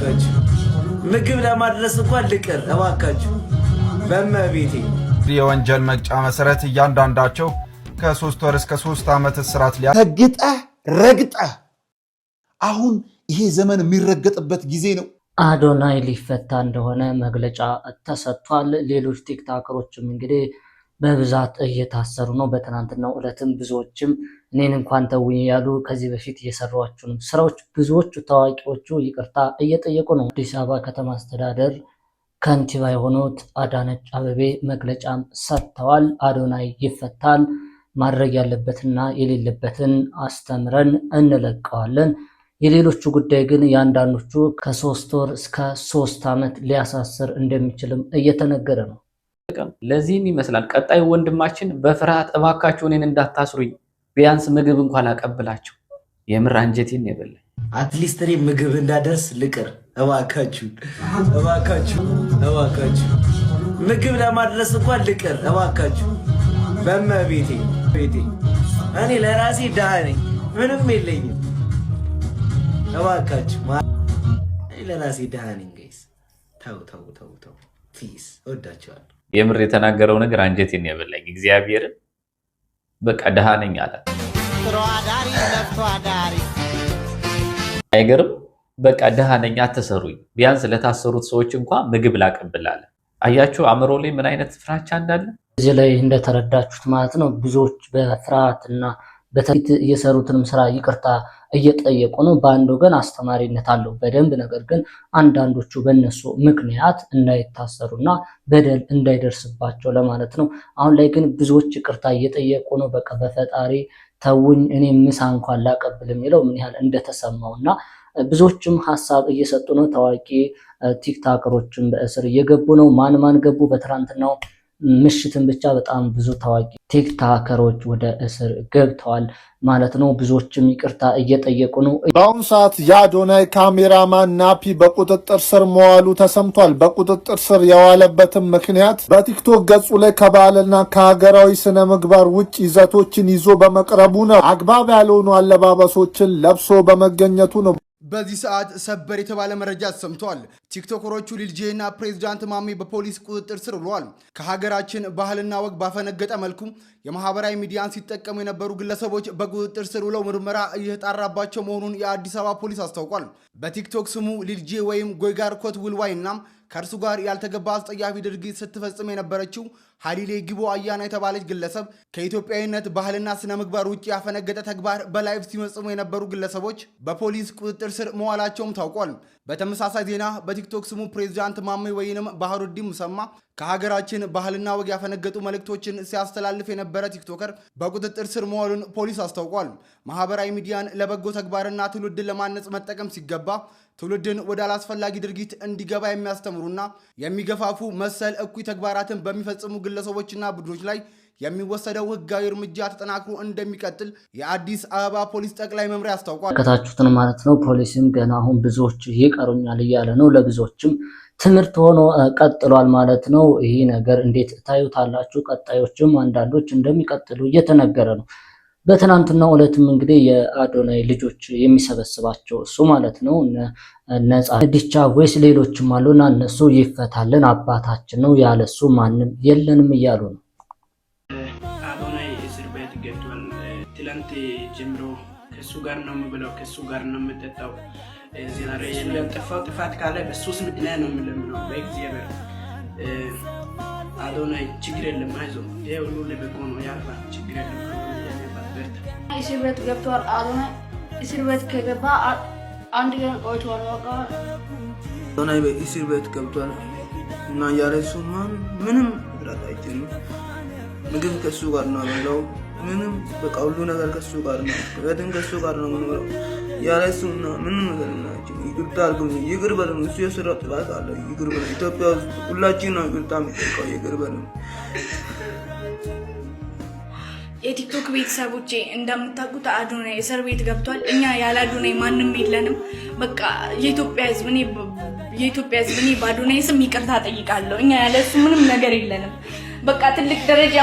እባካችሁ። ምግብ ለማድረስ እንኳን ልቅር፣ እባካችሁ በመቤቴ። የወንጀል መቅጫ መሰረት እያንዳንዳቸው ከ3 ወር እስከ 3 ዓመት እስራት ሊያ ተግጠህ ረግጠህ፣ አሁን ይሄ ዘመን የሚረገጥበት ጊዜ ነው። አዶናይ ሊፈታ እንደሆነ መግለጫ ተሰጥቷል። ሌሎች ቲክታከሮችም እንግዲህ በብዛት እየታሰሩ ነው። በትናንትናው ዕለትም ብዙዎችም እኔን እንኳን ተውኝ ያሉ ከዚህ በፊት የሰሯቸውንም ስራዎች ብዙዎቹ ታዋቂዎቹ ይቅርታ እየጠየቁ ነው። አዲስ አበባ ከተማ አስተዳደር ከንቲባ የሆኑት አዳነች አበቤ መግለጫም ሰጥተዋል። አዶናይ ይፈታል፣ ማድረግ ያለበትና የሌለበትን አስተምረን እንለቀዋለን። የሌሎቹ ጉዳይ ግን የአንዳንዶቹ ከ3 ወር እስከ 3 ዓመት ሊያሳስር እንደሚችልም እየተነገረ ነው። ለዚህም ይመስላል ቀጣዩ ወንድማችን በፍርሃት እባካችሁ እኔን እንዳታስሩኝ፣ ቢያንስ ምግብ እንኳን ላቀብላቸው። የምር አንጀቴን የበላኝ። At least እኔ ምግብ እንዳደርስ ልቅር፣ እባካችሁ፣ እባካችሁ፣ እባካችሁ። ምግብ ለማድረስ እንኳን ልቅር፣ እባካችሁ በመቤቴ ቤቴ። እኔ ለራሴ ድሃ ነኝ፣ ምንም የለኝም። እባካችሁ፣ እኔ ለራሴ ድሃ ነኝ። Guys፣ ተው ተው ተው ተው፣ please፣ እወዳችኋለሁ። የምር የተናገረው ነገር አንጀቴን የበላኝ። እግዚአብሔርን በቃ ድሃ ነኝ አለ። ለፍቶ አዳሪ። አይገርም? በቃ ድሃ ነኝ፣ አትሰሩኝ፣ ቢያንስ ለታሰሩት ሰዎች እንኳን ምግብ ላቀብል አለ። አያችሁ አእምሮ ላይ ምን አይነት ፍራቻ እንዳለ። እዚህ ላይ እንደተረዳችሁት ማለት ነው፣ ብዙዎች በፍርሃትና በፊት የሰሩትንም ስራ ይቅርታ እየጠየቁ ነው። በአንድ ወገን አስተማሪነት አለው በደንብ፣ ነገር ግን አንዳንዶቹ በእነሱ ምክንያት እንዳይታሰሩና በደል እንዳይደርስባቸው ለማለት ነው። አሁን ላይ ግን ብዙዎች ይቅርታ እየጠየቁ ነው። በቃ በፈጣሪ ተውኝ፣ እኔ ምሳ እንኳን ላቀብል የሚለው ምን ያህል እንደተሰማው እና ብዙዎችም ሀሳብ እየሰጡ ነው። ታዋቂ ቲክታከሮችም በእስር እየገቡ ነው። ማን ማን ገቡ? በትናንትናው ምሽትን ብቻ በጣም ብዙ ታዋቂ ቲክታከሮች ወደ እስር ገብተዋል ማለት ነው። ብዙዎችም ይቅርታ እየጠየቁ ነው። በአሁኑ ሰዓት የአዶናይ ካሜራማን ናፒ በቁጥጥር ስር መዋሉ ተሰምቷል። በቁጥጥር ስር የዋለበትም ምክንያት በቲክቶክ ገጹ ላይ ከባህልና ከሀገራዊ ስነ ምግባር ውጭ ይዘቶችን ይዞ በመቅረቡ ነው። አግባብ ያልሆኑ አለባበሶችን ለብሶ በመገኘቱ ነው። በዚህ ሰዓት ሰበር የተባለ መረጃ ተሰምቷል። ቲክቶከሮቹ ሊልጄ እና ፕሬዚዳንት ማሜ በፖሊስ ቁጥጥር ስር ውለዋል። ከሀገራችን ባህልና ወግ ባፈነገጠ መልኩ የማህበራዊ ሚዲያን ሲጠቀሙ የነበሩ ግለሰቦች በቁጥጥር ስር ውለው ምርመራ እየተጣራባቸው መሆኑን የአዲስ አበባ ፖሊስ አስታውቋል። በቲክቶክ ስሙ ሊልጄ ወይም ጎይጋር ኮት ውልዋይ እና ከእርሱ ጋር ያልተገባ አስጸያፊ ድርጊት ስትፈጽም የነበረችው ሀሊሌ ግቦ አያና የተባለች ግለሰብ ከኢትዮጵያዊነት ባህልና ስነ ምግባር ውጭ ያፈነገጠ ተግባር በ live ሲፈጽሙ የነበሩ ግለሰቦች በፖሊስ ቁጥጥር ስር መዋላቸውም ታውቋል። በተመሳሳይ ዜና በቲክቶክ ስሙ ፕሬዚዳንት ማሜ ወይንም ባህሩዲን ሙሰማ ከሀገራችን ባህልና ወግ ያፈነገጡ መልእክቶችን ሲያስተላልፍ የነበረ ቲክቶከር በቁጥጥር ስር መዋሉን ፖሊስ አስታውቋል። ማህበራዊ ሚዲያን ለበጎ ተግባርና ትውልድን ለማነጽ መጠቀም ሲገባ ትውልድን ወደ አላስፈላጊ ድርጊት እንዲገባ የሚያስተምሩና የሚገፋፉ መሰል እኩይ ተግባራትን በሚፈጽሙ ግለሰቦችና ቡድኖች ላይ የሚወሰደው ህጋዊ እርምጃ ተጠናክሮ እንደሚቀጥል የአዲስ አበባ ፖሊስ ጠቅላይ መምሪያ አስታውቋል። ከታችሁትን ማለት ነው። ፖሊስም ገና አሁን ብዙዎች ይቀሩኛል እያለ ነው። ለብዙዎችም ትምህርት ሆኖ ቀጥሏል ማለት ነው። ይህ ነገር እንዴት ታዩታላችሁ? ቀጣዮችም አንዳንዶች እንደሚቀጥሉ እየተነገረ ነው። በትናንትናው ዕለትም እንግዲህ የአዶናይ ልጆች የሚሰበስባቸው እሱ ማለት ነው ነፃ ዲቻ ወይስ ሌሎችም አሉና እነሱ ይፈታልን፣ አባታችን ነው፣ ያለሱ ማንም የለንም እያሉ ነው። አዶናይ እስር ቤት ገብቷል። ትላንት ጀምሮ ከሱ ጋር ነው የምበላው፣ ከሱ ጋር ነው የምጠጣው። ዛሬ ያጠፋው ጥፋት ካለ በሱ ስም እኔ ነው የምለምነው በእግዚአብሔር። አዶናይ ችግር የለም፣ አይዞህ፣ ይሄ ሁሉ ለበጎ ነው፣ ያልፋል፣ ችግር የለም። በርታ። እስር ቤት ገብቷል። አዶናይ እስር ቤት ከገባ አንድ ቀን ቆይቷል። በቃ አዶናይ በእስር ቤት ገብቷል እና ያለ እሱ ምንም መስራት አይችልም። ምግብ ከሱ ጋር ነው የበላው። ምንም በቃ ሁሉ ነገር ከሱ ጋር ነው። ህይወትን ከሱ ጋር ነው የምኖረው። ያለ እሱ ምንም ነገር ናቸው። ይቅርታ አድርጉልኝ፣ ይቅር በሉን። እሱ የሰራው ጥፋት አለ፣ ይቅር በሉን። ኢትዮጵያ ውስጥ ሁላችን ነው ይቅርታ የሚጠይቀው። ይቅር በሉን። የቲክቶክ ቤተሰቦቼ፣ እንደምታውቁት አዶናይ እስር ቤት ገብቷል። እኛ ያለ አዶናይ ማንም የለንም። በቃ የኢትዮጵያ ሕዝብ፣ እኔ በአዶናይ ስም ይቅርታ ጠይቃለሁ። እኛ ያለ እሱ ምንም ነገር የለንም። በቃ ትልቅ ደረጃ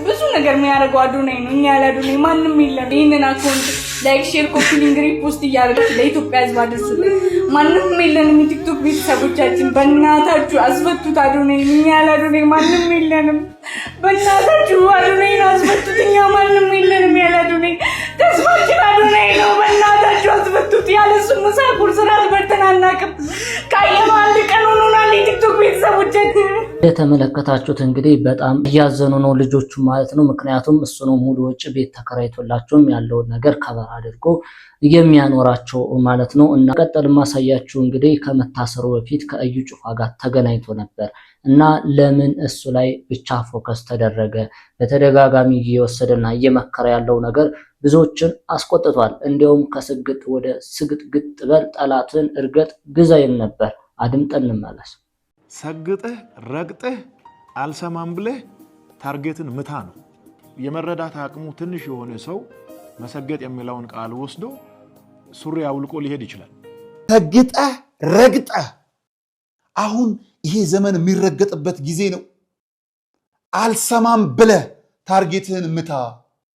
ብዙ ነገር የሚያደርገው አዶናይ ነው። እኛ ያለ አዶናይ ማንም የለም። ይህንን account like፣ share፣ copy link፣ repost እያደረጋችሁ ለኢትዮጵያ ሕዝብ አድርሱልን። ማንም የለንም። የቲክቶክ ቤተሰቦቻችን በእናታችሁ አስፈቱት አዶናይን። እኛ ያለ አዶናይ ማንም የለንም። በእናታችሁ አዶናይን አስፈቱት። እኛ ማንም የለንም ያለ አዶናይ። ተስፋችን አዶናይ ነው። በእናታችሁ አስፈቱት። ያለ እሱ ምሳ ቁርስ ራት በልተን አናውቅም። ካየነው አንድ ቀን ሆኖናል። የቲክቶክ ቤተሰቦቻችን እንደተመለከታችሁት እንግዲህ በጣም እያዘኑ ነው ልጆቹ ማለት ነው። ምክንያቱም እሱ ነው ሙሉ ወጪ ቤት ተከራይቶላቸውም ያለውን ነገር cover አድርጎ የሚያኖራቸው ማለት ነው። እና ቀጥሎ ማሳያችሁ እንግዲህ ከመታሰሩ በፊት ከእዩ ጩፋ ጋር ተገናኝቶ ነበር እና ለምን እሱ ላይ ብቻ focus ተደረገ? በተደጋጋሚ እየወሰደና እየመከረ ያለው ነገር ብዙዎችን አስቆጥቷል። እንዲያውም ከስግጥ ወደ ስግጥግጥ በል ጠላትን እርገጥ ግዛ ይል ነበር። አድምጠን እንመለስ። ሰግጠህ ረግጠህ አልሰማም ብለህ target ን ምታ ነው። የመረዳት አቅሙ ትንሽ የሆነ ሰው መሰገጥ የሚለውን ቃል ወስዶ ሱሪ አውልቆ ሊሄድ ይችላል። ሰግጠህ ረግጠህ። አሁን ይሄ ዘመን የሚረገጥበት ጊዜ ነው። አልሰማም ብለህ target ህን ምታ።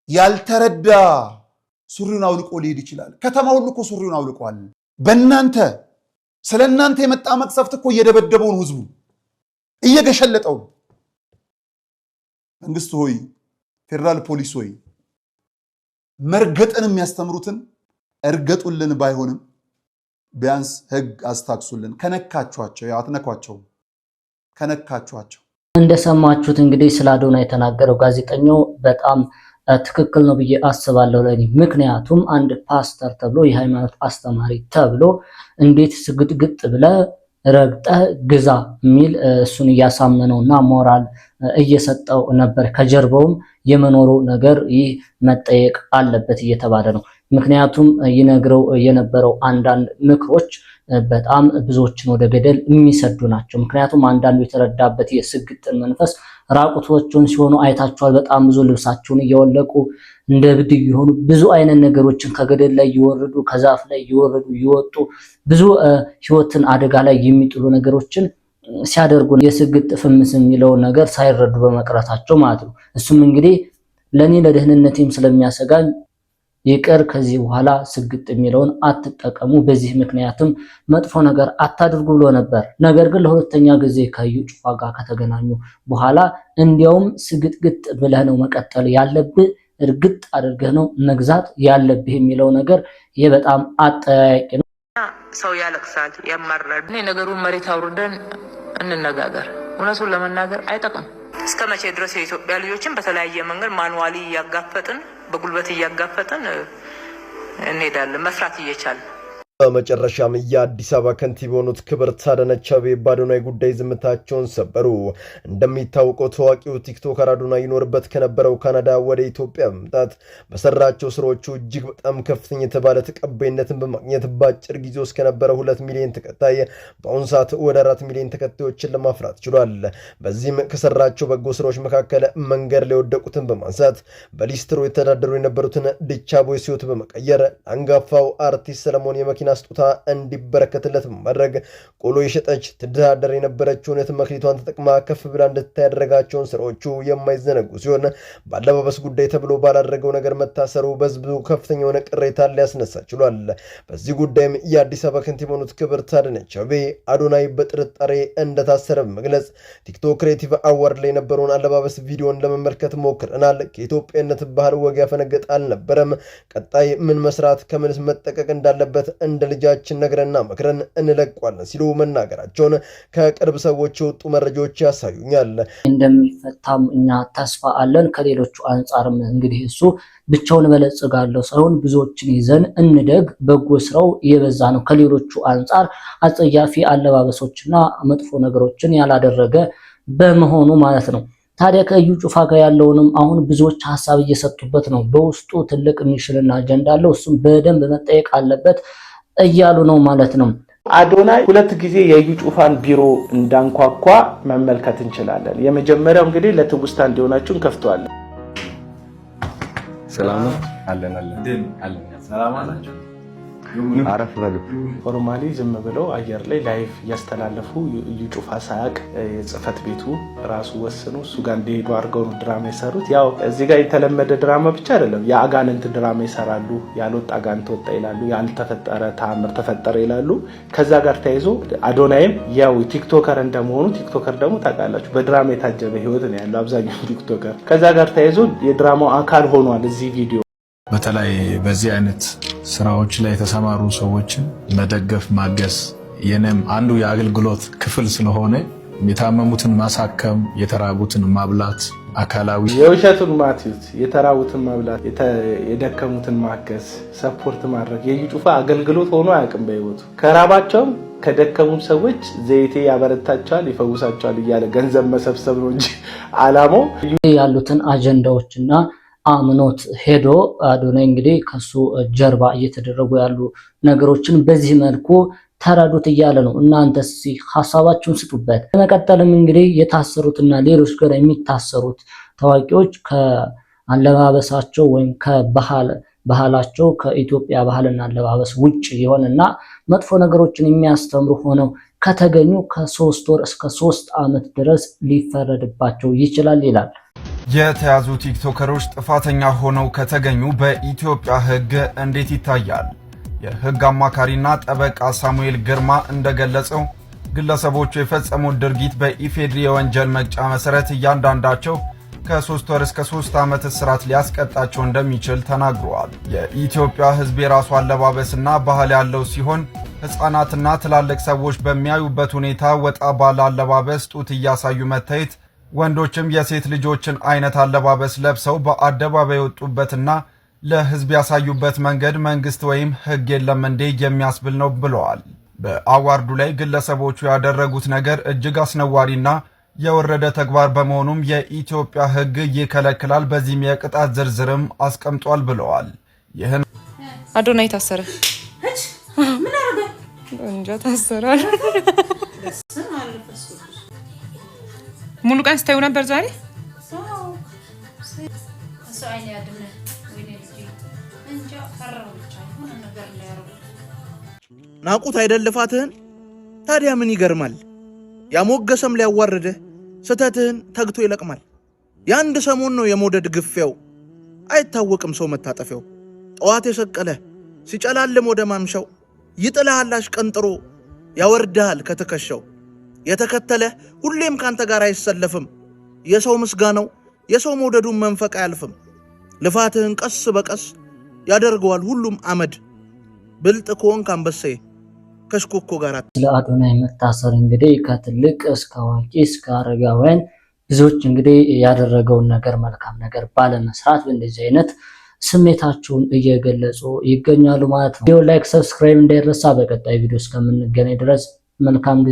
ያልተረዳ ሱሪውን አውልቆ ሊሄድ ይችላል። ከተማ ሁሉ እኮ ሱሪውን አውልቋል። በእናንተ ስለ እናንተ የመጣ መቅሰፍት እኮ እየደበደበው ነው፣ ህዝቡ እየገሸለጠው ነው። መንግስት ሆይ፣ ፌዴራል ፖሊስ ሆይ፣ መርገጥን የሚያስተምሩትን እርገጡልን፣ ባይሆንም ቢያንስ ህግ አስታክሱልን። ከነካችኋቸው፣ ያው አትነኳቸውም፣ ከነካችኋቸው። እንደሰማችሁት እንግዲህ ስለ አዶናይ የተናገረው ጋዜጠኛው በጣም ትክክል ነው ብዬ አስባለሁ ለእኔ። ምክንያቱም አንድ ፓስተር ተብሎ የሃይማኖት አስተማሪ ተብሎ እንዴት ስግጥግጥ ብለህ ረግጠህ ግዛ የሚል እሱን እያሳመነው እና ሞራል እየሰጠው ነበር። ከጀርባውም የመኖሩ ነገር ይህ መጠየቅ አለበት እየተባለ ነው። ምክንያቱም ይነግረው የነበረው አንዳንድ ምክሮች በጣም ብዙዎችን ወደ ገደል የሚሰዱ ናቸው። ምክንያቱም አንዳንዱ የተረዳበት የስግጥን መንፈስ ራቁቶቹን ሲሆኑ አይታችኋል። በጣም ብዙ ልብሳቸውን እያወለቁ እንደ እብድ እየሆኑ ብዙ አይነት ነገሮችን ከገደል ላይ እየወረዱ ከዛፍ ላይ እየወረዱ እየወጡ ብዙ ሕይወትን አደጋ ላይ የሚጥሉ ነገሮችን ሲያደርጉ የስግጥ ፍምስ የሚለውን ነገር ሳይረዱ በመቅረታቸው ማለት ነው። እሱም እንግዲህ ለእኔ ለደህንነቴም ስለሚያሰጋኝ ይቅር፣ ከዚህ በኋላ ስግጥ የሚለውን አትጠቀሙ፣ በዚህ ምክንያትም መጥፎ ነገር አታድርጉ ብሎ ነበር። ነገር ግን ለሁለተኛ ጊዜ ከእዩ ጩፋ ጋር ከተገናኙ በኋላ እንዲያውም ስግጥግጥ ብለህ ነው መቀጠል ያለብህ፣ እርግጥ አድርገህ ነው መግዛት ያለብህ የሚለው ነገር ይህ በጣም አጠያያቂ ነው። ሰው ያለቅሳል፣ ያማራል። እኔ ነገሩን መሬት አውርደን እንነጋገር። እውነቱን ለመናገር አይጠቅም። እስከ መቼ ድረስ የኢትዮጵያ ልጆችን በተለያየ መንገድ manually እያጋፈጥን በጉልበት እያጋፈጥን እንሄዳለን መስራት እየቻልን? በመጨረሻም የአዲስ አበባ ከንቲባ የሆኑት ክብርት አዳነች አቤቤ በአዶናይ ጉዳይ ዝምታቸውን ሰበሩ። እንደሚታወቀው ታዋቂው ቲክቶከር አዶናይ ይኖርበት ከነበረው ካናዳ ወደ ኢትዮጵያ በመምጣት በሰራቸው ስራዎቹ እጅግ በጣም ከፍተኛ የተባለ ተቀባይነትን በማግኘት በአጭር ጊዜ ውስጥ ከነበረው 2 ሚሊዮን ተከታይ በአሁኑ ሰዓት ወደ 4 ሚሊዮን ተከታዮችን ለማፍራት ችሏል። በዚህም ከሰራቸው በጎ ስራዎች መካከል መንገድ ላይ የወደቁትን በማንሳት በሊስትሮ ይተዳደሩ የነበሩትን ድቻ ቦይስ ህይወት በመቀየር፣ አንጋፋው አርቲስት ሰለሞን የመኪና ስጦታ እንዲበረከትለት በማድረግ፣ ቆሎ እየሸጠች ትተዳደር የነበረችውን መክሊቷን ተጠቅማ ከፍ ብላ እንድትታይ ያደረጋቸውን ስራዎቹ የማይዘነጉ ሲሆን በአለባበስ ጉዳይ ተብሎ ባላደረገው ነገር መታሰሩ በህዝቡ ከፍተኛ የሆነ ቅሬታ ሊያስነሳ ችሏል። በዚህ ጉዳይም የአዲስ አበባ ከንቲባ የሆኑት ክብርት አዳነች አቤቤ አዶናይ በጥርጣሬ እንደታሰረ በመግለጽ ቲክቶክ Creative Award ላይ የነበረውን አለባበስ ቪዲዮን ለመመልከት ሞክረናል። ከኢትዮጵያነት ባህል ወግ ያፈነገጠ አልነበረም። ቀጣይ ምን መስራት ከምንስ መጠንቀቅ እንዳለበት እንደ ልጃችን ነግረንና መክረን እንለቀዋለን ሲሉ መናገራቸውን ከቅርብ ሰዎች የወጡ መረጃዎች ያሳዩኛል። እንደሚፈታም እኛ ተስፋ አለን። ከሌሎቹ አንጻርም እንግዲህ እሱ ብቻውን እበለጽጋለሁ ሳይሆን ብዙዎችን ይዘን እንደግ፣ በጎ ስራው የበዛ ነው። ከሌሎቹ አንጻር አጸያፊ አለባበሶችና መጥፎ ነገሮችን ያላደረገ በመሆኑ ማለት ነው። ታዲያ ከእዩ ጩፋ ጋር ያለውንም አሁን ብዙዎች ሀሳብ እየሰጡበት ነው። በውስጡ ትልቅ mission ና አጀንዳ አለው። እሱም በደንብ መጠየቅ አለበት እያሉ ነው ማለት ነው። አዶናይ ሁለት ጊዜ የእዩ ጩፋን ቢሮ እንዳንኳኳ መመልከት እንችላለን። የመጀመሪያው እንግዲህ ለትውስታ እንዲሆናችሁ እንከፍተዋለን። ሰላም ነው አለን አለን አለን። ሰላም አላችሁ። አረፍ በሉ። Normally ዝም ብለው አየር ላይ live እያስተላለፉ እዩ ጩፋ ሳያቅ የጽህፈት ቤቱ ራሱ ወስኖ እሱ ጋር እንዲሄዱ አድርገው ነው ድራማ የሰሩት። ያው እዚህ ጋር የተለመደ ድራማ ብቻ አይደለም፣ የአጋንንት ድራማ ይሰራሉ። ያልወጣ አጋንንት ወጣ ይላሉ፣ ያልተፈጠረ ተአምር ተፈጠረ ይላሉ። ከዛ ጋር ተያይዞ አዶናይም ያው TikToker እንደመሆኑ፣ TikToker ደግሞ ታውቃላችሁ በድራማ የታጀበ ህይወት ነው ያለው አብዛኛው TikToker። ከዛ ጋር ተያይዞ የድራማው አካል ሆኗል እዚህ ቪዲዮ። በተለይ በዚህ አይነት ስራዎች ላይ የተሰማሩ ሰዎችን መደገፍ፣ ማገዝ የኔም አንዱ የአገልግሎት ክፍል ስለሆነ የታመሙትን ማሳከም፣ የተራቡትን ማብላት፣ አካላዊ የውሸቱን ማትዩት የተራቡትን ማብላት፣ የደከሙትን ማገዝ፣ support ማድረግ የእዩ ጩፋ አገልግሎት ሆኖ አያውቅም በህይወቱ። ከራባቸውም ከደከሙም ሰዎች ዘይቴ ያበረታቸዋል፣ ይፈውሳቸዋል እያለ ገንዘብ መሰብሰብ ነው እንጂ አላማው። ያሉትን አጀንዳዎችና አምኖት ሄዶ አዶናይ እንግዲህ ከሱ ጀርባ እየተደረጉ ያሉ ነገሮችን በዚህ መልኩ ተረዱት እያለ ነው። እናንተስ ሀሳባችሁን ስጡበት። በመቀጠልም እንግዲህ የታሰሩትና ሌሎች ጋር የሚታሰሩት ታዋቂዎች ከአለባበሳቸው ወይም ከባህል ባህላቸው ከኢትዮጵያ ባህልና አለባበስ ውጭ የሆነና መጥፎ ነገሮችን የሚያስተምሩ ሆነው ከተገኙ ከ3 ወር እስከ 3 ዓመት ድረስ ሊፈረድባቸው ይችላል ይላል። የተያዙ ቲክቶከሮች ጥፋተኛ ሆነው ከተገኙ በኢትዮጵያ ሕግ እንዴት ይታያል? የሕግ አማካሪና ጠበቃ ሳሙኤል ግርማ እንደገለጸው ግለሰቦቹ የፈጸሙት ድርጊት በኢፌድሪ የወንጀል መቅጫ መሰረት እያንዳንዳቸው ከ3 ወር እስከ 3 ዓመት እስራት ሊያስቀጣቸው እንደሚችል ተናግረዋል። የኢትዮጵያ ሕዝብ የራሱ አለባበስና ባህል ያለው ሲሆን ሕፃናትና ትላልቅ ሰዎች በሚያዩበት ሁኔታ ወጣ ባለ አለባበስ ጡት እያሳዩ መታየት፣ ወንዶችም የሴት ልጆችን አይነት አለባበስ ለብሰው በአደባባይ የወጡበትና ለሕዝብ ያሳዩበት መንገድ መንግስት ወይም ሕግ የለም እንዴ የሚያስብል ነው ብለዋል። በ award ኡ ላይ ግለሰቦቹ ያደረጉት ነገር እጅግ አስነዋሪና የወረደ ተግባር በመሆኑም የኢትዮጵያ ሕግ ይከለክላል፣ በዚህም የቅጣት ዝርዝርም አስቀምጧል ብለዋል። ይህን አዶናይ ታሰረ። ምን አደረገ? እንጃ ታሰራል። ሙሉ ቀን ስታዩ ነበር ዛሬ? ከሰው አይን ያድነህ። ወይኔ ልጄ፣ እንጃ ፈራሁ ብቻ የሆነ ነገር እንዳያደርጉት። ናቁት አይደል ልፋትህን? ታዲያ ምን ይገርማል? ያሞገሰም ሊያዋርድህ ስተትህን ተግቶ ይለቅማል። የአንድ ሰሞን ነው የመውደድ ግፊያው፣ አይታወቅም ሰው መታጠፊያው። ጠዋት የሰቀለህ ሲጨላልም ወደ ማምሻው ይጥልሃል አሽቀንጥሮ ያወርድሃል ከትከሻው። የተከተለህ ሁሌም ካንተ ጋር አይሰለፍም። የሰው ምስጋናው የሰው መውደዱን መንፈቅ አያልፍም። ልፋትህን ቀስ በቀስ ያደርገዋል ሁሉም አመድ። ብልጥ ከሆንክ አንበሳዬ ከሽኮኮ ጋር ስለ አዶናይ መታሰር እንግዲህ ከትልቅ እስከ አዋቂ እስከ አረጋውያን ብዙዎች እንግዲህ ያደረገውን ነገር መልካም ነገር ባለመስራት በእንደዚህ አይነት ስሜታቸውን እየገለጹ ይገኛሉ ማለት ነው። ቪዲዮ like፣ subscribe እንዳይረሳ። በቀጣይ ቪዲዮ እስከምንገናኝ ድረስ መልካም ጊዜ።